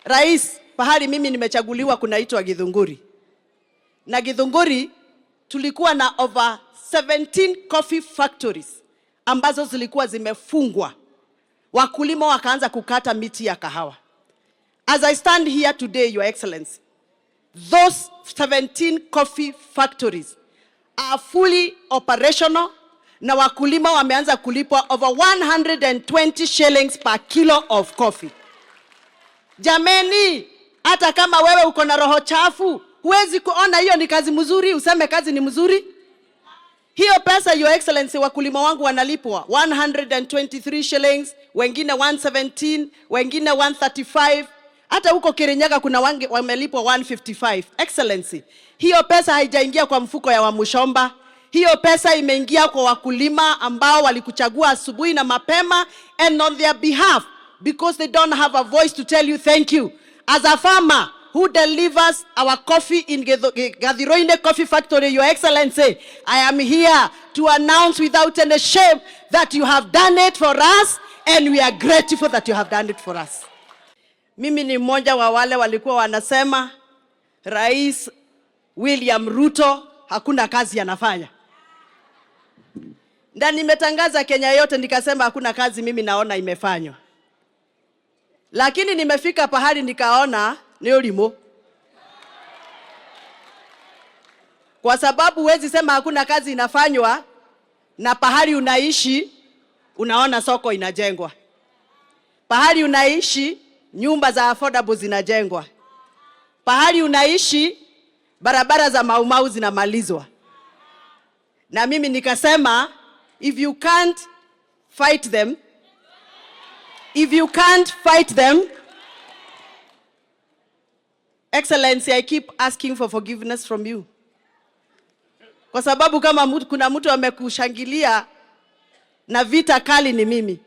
Rais, pahali mimi nimechaguliwa kunaitwa Githunguri. Na Githunguri tulikuwa na over 17 coffee factories ambazo zilikuwa zimefungwa. Wakulima wakaanza kukata miti ya kahawa. As I stand here today, Your Excellency, those 17 coffee factories are fully operational na wakulima wameanza kulipwa over 120 shillings per kilo of coffee. Jameni, hata kama wewe uko na roho chafu, huwezi kuona hiyo ni kazi mzuri, useme kazi ni mzuri. Hiyo pesa, Your Excellency, wakulima wangu wanalipwa 123 shillings, wengine 117, wengine 135. Hata huko Kirinyaga kuna wange wamelipwa 155. Excellency, hiyo pesa haijaingia kwa mfuko ya Wamuchomba. Hiyo pesa imeingia kwa wakulima ambao walikuchagua asubuhi na mapema, and on their behalf, because they don't have a voice to tell you thank you. As a farmer who delivers our coffee in Gathiroine Coffee Factory, Your Excellency, I am here to announce without any shame that you have done it for us, and we are grateful that you have done it for us. Mimi ni mmoja wa wale walikuwa wanasema Rais William Ruto hakuna kazi anafanya. Na nimetangaza Kenya yote nikasema hakuna kazi mimi naona imefanywa. Lakini nimefika pahali nikaona ni ulimo. Kwa sababu huwezi sema hakuna kazi inafanywa na pahali unaishi unaona soko inajengwa. Pahali unaishi nyumba za affordable zinajengwa. Pahali unaishi barabara za Mau Mau zinamalizwa. Na mimi nikasema, if you can't fight them, if you can't fight them, Excellency, I keep asking for forgiveness from you. Kwa sababu kama kuna mtu amekushangilia na vita kali ni mimi.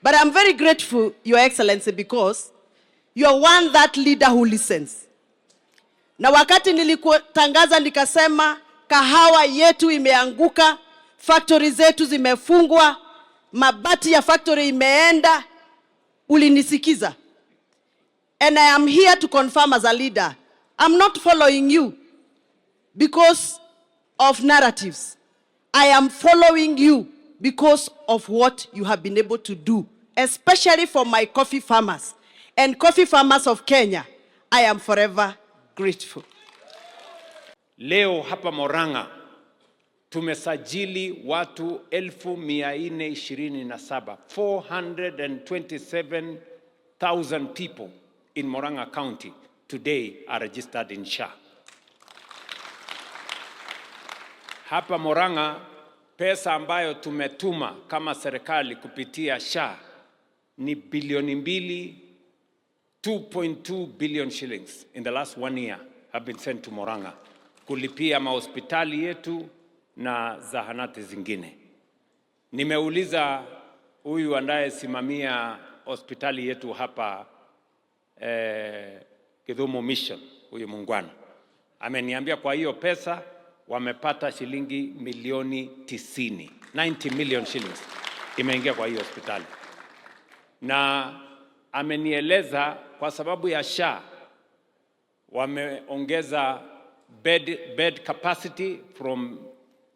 But I'm very grateful, Your Excellency, because you are one that leader who listens. Na wakati nilikutangaza nikasema kahawa yetu imeanguka, factory zetu zimefungwa, mabati ya factory imeenda, ulinisikiza. And I am here to confirm as a leader, I'm not following you because of narratives. I am following you because of what you have been able to do, especially for my coffee farmers and coffee farmers of Kenya. I am forever grateful. Leo hapa Murang'a tumesajili watu elfu mia nne ishirini na saba, 427,000 people in Murang'a County today are registered in SHA. Hapa Murang'a pesa ambayo tumetuma kama serikali kupitia SHA ni bilioni mbili, 2.2 billion shillings in the last 1 year have been sent to Murang'a kulipia mahospitali yetu na zahanati zingine. Nimeuliza huyu anayesimamia hospitali yetu hapa, Githumu Mission, huyu muungwana ameniambia kwa hiyo pesa wamepata shilingi milioni 90, 90 million shillings imeingia kwa hiyo hospitali. Na amenieleza kwa sababu ya SHA wameongeza bed capacity from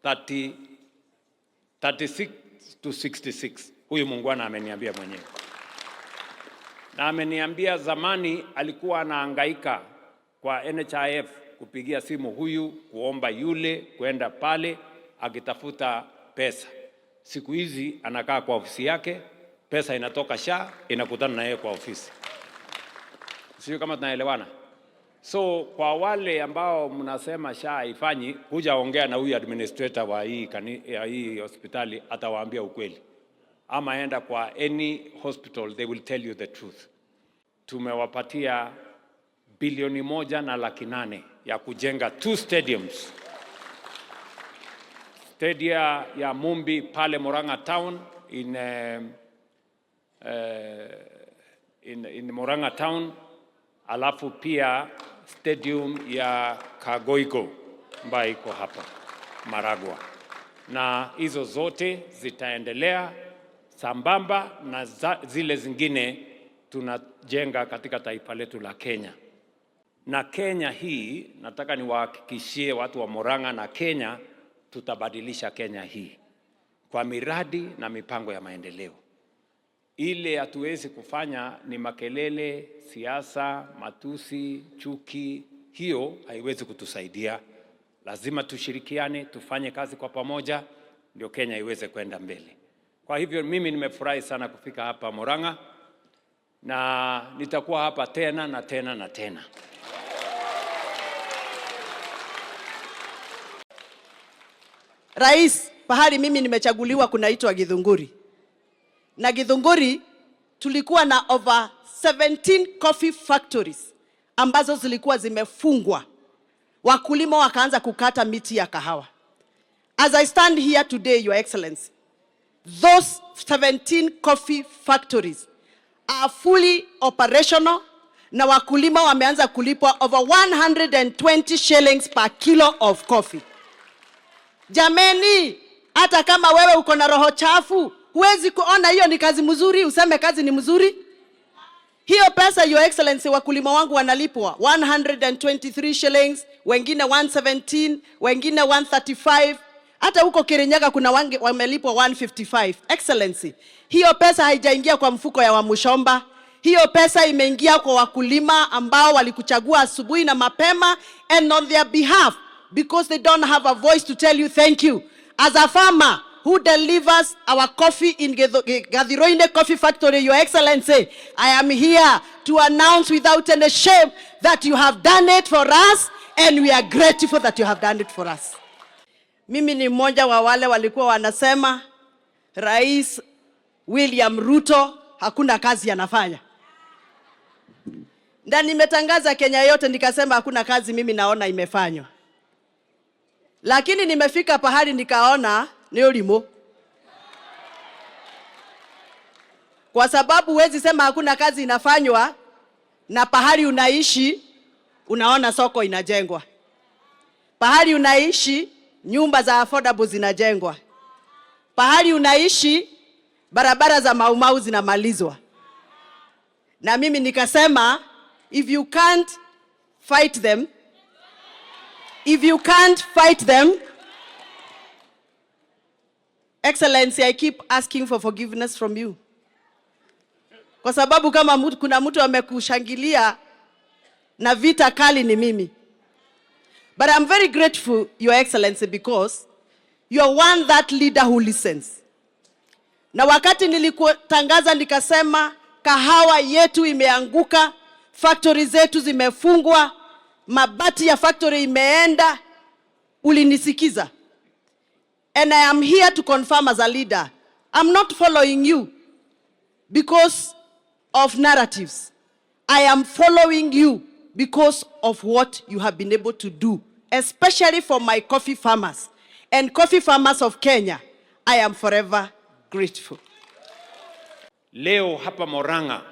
36 to 66. Huyu muungwana ameniambia mwenyewe. Na ameniambia zamani alikuwa anahangaika kwa NHIF kupigia simu huyu, kuomba yule, kwenda pale akitafuta pesa. Siku hizi anakaa kwa ofisi yake, pesa inatoka SHA inakutana na yeye kwa ofisi. Sio kama tunaelewana? So kwa wale ambao mnasema SHA haifanyi, kuja ongea na huyu administrator wa ya hii hospitali, atawaambia ukweli. Ama enda kwa any hospital, they will tell you the truth. Tumewapatia bilioni moja na laki nane ya kujenga 2 stadiums. Stadia ya Mumbi pale Murang'a town in Murang'a town, alafu pia stadium ya Kagoigo ambayo iko hapa Maragua. Na hizo zote zitaendelea sambamba na zile zingine tunajenga katika taifa letu la Kenya. Na Kenya hii, nataka niwahakikishie watu wa Murang'a na Kenya, tutabadilisha Kenya hii kwa miradi na mipango ya maendeleo. Ile hatuwezi kufanya ni makelele, siasa, matusi, chuki. Hiyo haiwezi kutusaidia. Lazima tushirikiane, tufanye kazi kwa pamoja, ndio Kenya iweze kwenda mbele. Kwa hivyo mimi nimefurahi sana kufika hapa Murang'a na nitakuwa hapa tena na tena na tena. Rais, pahali mimi nimechaguliwa kunaitwa Githunguri. Na Githunguri tulikuwa na over 17 coffee factories ambazo zilikuwa zimefungwa. Wakulima wakaanza kukata miti ya kahawa. As I stand here today, Your Excellency, those 17 coffee factories are fully operational na wakulima wameanza kulipwa over 120 shillings per kilo of coffee. Jameni, hata kama wewe uko na roho chafu, huwezi kuona hiyo ni kazi mzuri, useme kazi ni mzuri. Hiyo pesa, Your Excellency, wakulima wangu wanalipwa 123 shillings, wengine 117, wengine 135. Hata huko Kirinyaga kuna wange wamelipwa 155. Excellency, hiyo pesa haijaingia kwa mfuko ya Wamuchomba. Hiyo pesa imeingia kwa wakulima ambao walikuchagua asubuhi na mapema, and on their behalf, because they don't have a voice to tell you thank you. As a farmer who delivers our coffee in Gathiroine Coffee Factory, Your Excellency, I am here to announce without any shame that you have done it for us, and we are grateful that you have done it for us. Mimi ni mmoja wa wale walikuwa wanasema Rais William Ruto hakuna kazi anafanya. Na nimetangaza Kenya yote nikasema hakuna kazi mimi naona imefanywa. Lakini nimefika pahali nikaona ni ulimo. Kwa sababu huwezi sema hakuna kazi inafanywa na pahali unaishi unaona soko inajengwa. Pahali unaishi nyumba za affordable zinajengwa. Pahali unaishi barabara za Maumau zinamalizwa. Na mimi nikasema, if you can't fight them, if you can't fight them, Excellency, I keep asking for forgiveness from you. Kwa sababu kama kuna mtu amekushangilia na vita kali ni mimi. But I'm very grateful, Your Excellency, because you are one that leader who listens. Na wakati nilikutangaza nikasema kahawa yetu imeanguka, factory zetu zimefungwa, mabati ya factory imeenda, ulinisikiza. And I am here to confirm as a leader, I'm not following you because of narratives. I am following you because of what you have been able to do, especially for my coffee farmers and coffee farmers of Kenya. I am forever grateful. Leo hapa Murang'a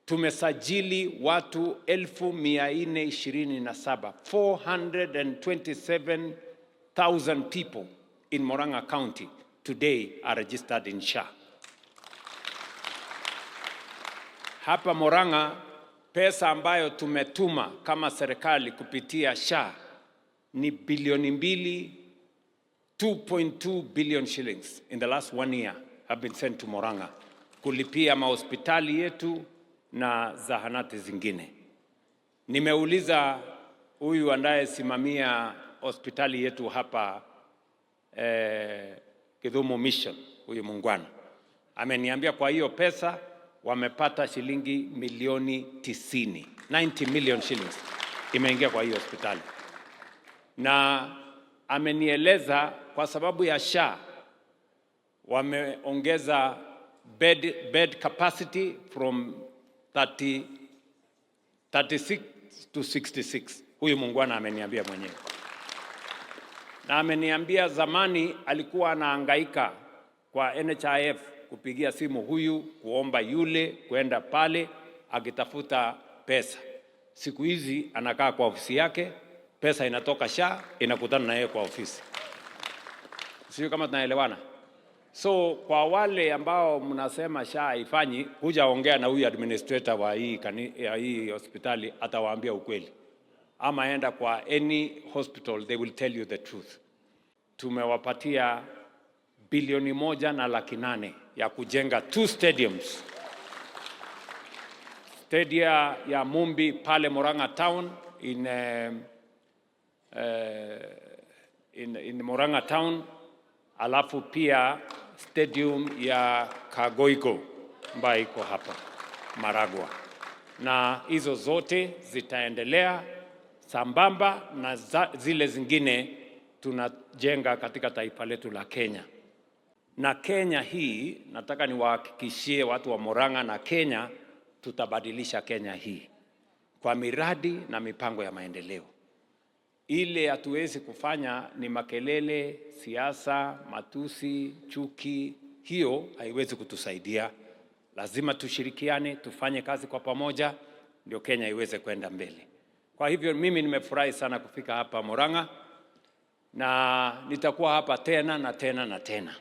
tumesajili watu 427,000, 427,000 people in Murang'a County today are registered in SHA. Hapa Murang'a pesa ambayo tumetuma kama serikali kupitia SHA ni bilioni mbili, 2.2 billion shillings in the last 1 year have been sent to Murang'a kulipia mahospitali yetu na zahanati zingine. Nimeuliza huyu anayesimamia hospitali yetu hapa Kisumu Mission, huyu muungwana, ameniambia kwa hiyo pesa wamepata shilingi milioni 90, 90 million shillings imeingia kwa hiyo hospitali. Na amenieleza kwa sababu ya SHA wameongeza bed capacity from 36 to 66. Huyu muungwana ameniambia mwenyewe. Na ameniambia zamani alikuwa anahangaika kwa NHIF kupigia simu huyu, kuomba yule, kwenda pale akitafuta pesa. Siku hizi anakaa kwa ofisi yake, pesa inatoka SHA inakutana na yeye kwa ofisi. Sio kama tunaelewana? So kwa wale ambao mnasema SHA haifanyi, kuja ongea na huyu administrator wa ya hii hospitali, atawaambia ukweli, ama enda kwa any hospital, they will tell you the truth. Tumewapatia 1.8 bilioni ya kujenga two stadiums, stadia ya Mumbi pale Murang'a town in Murang'a town, alafu pia stadium ya Kagoigo ambayo iko hapa Maragua, na hizo zote zitaendelea sambamba na zile zingine tunajenga katika taifa letu la Kenya. Na Kenya hii, nataka niwahakikishie watu wa Murang'a na Kenya, tutabadilisha Kenya hii kwa miradi na mipango ya maendeleo. Ile hatuwezi kufanya ni makelele, siasa, matusi, chuki. Hiyo haiwezi kutusaidia. Lazima tushirikiane, tufanye kazi kwa pamoja, ndio Kenya iweze kwenda mbele. Kwa hivyo mimi nimefurahi sana kufika hapa Murang'a na nitakuwa hapa tena na tena na tena.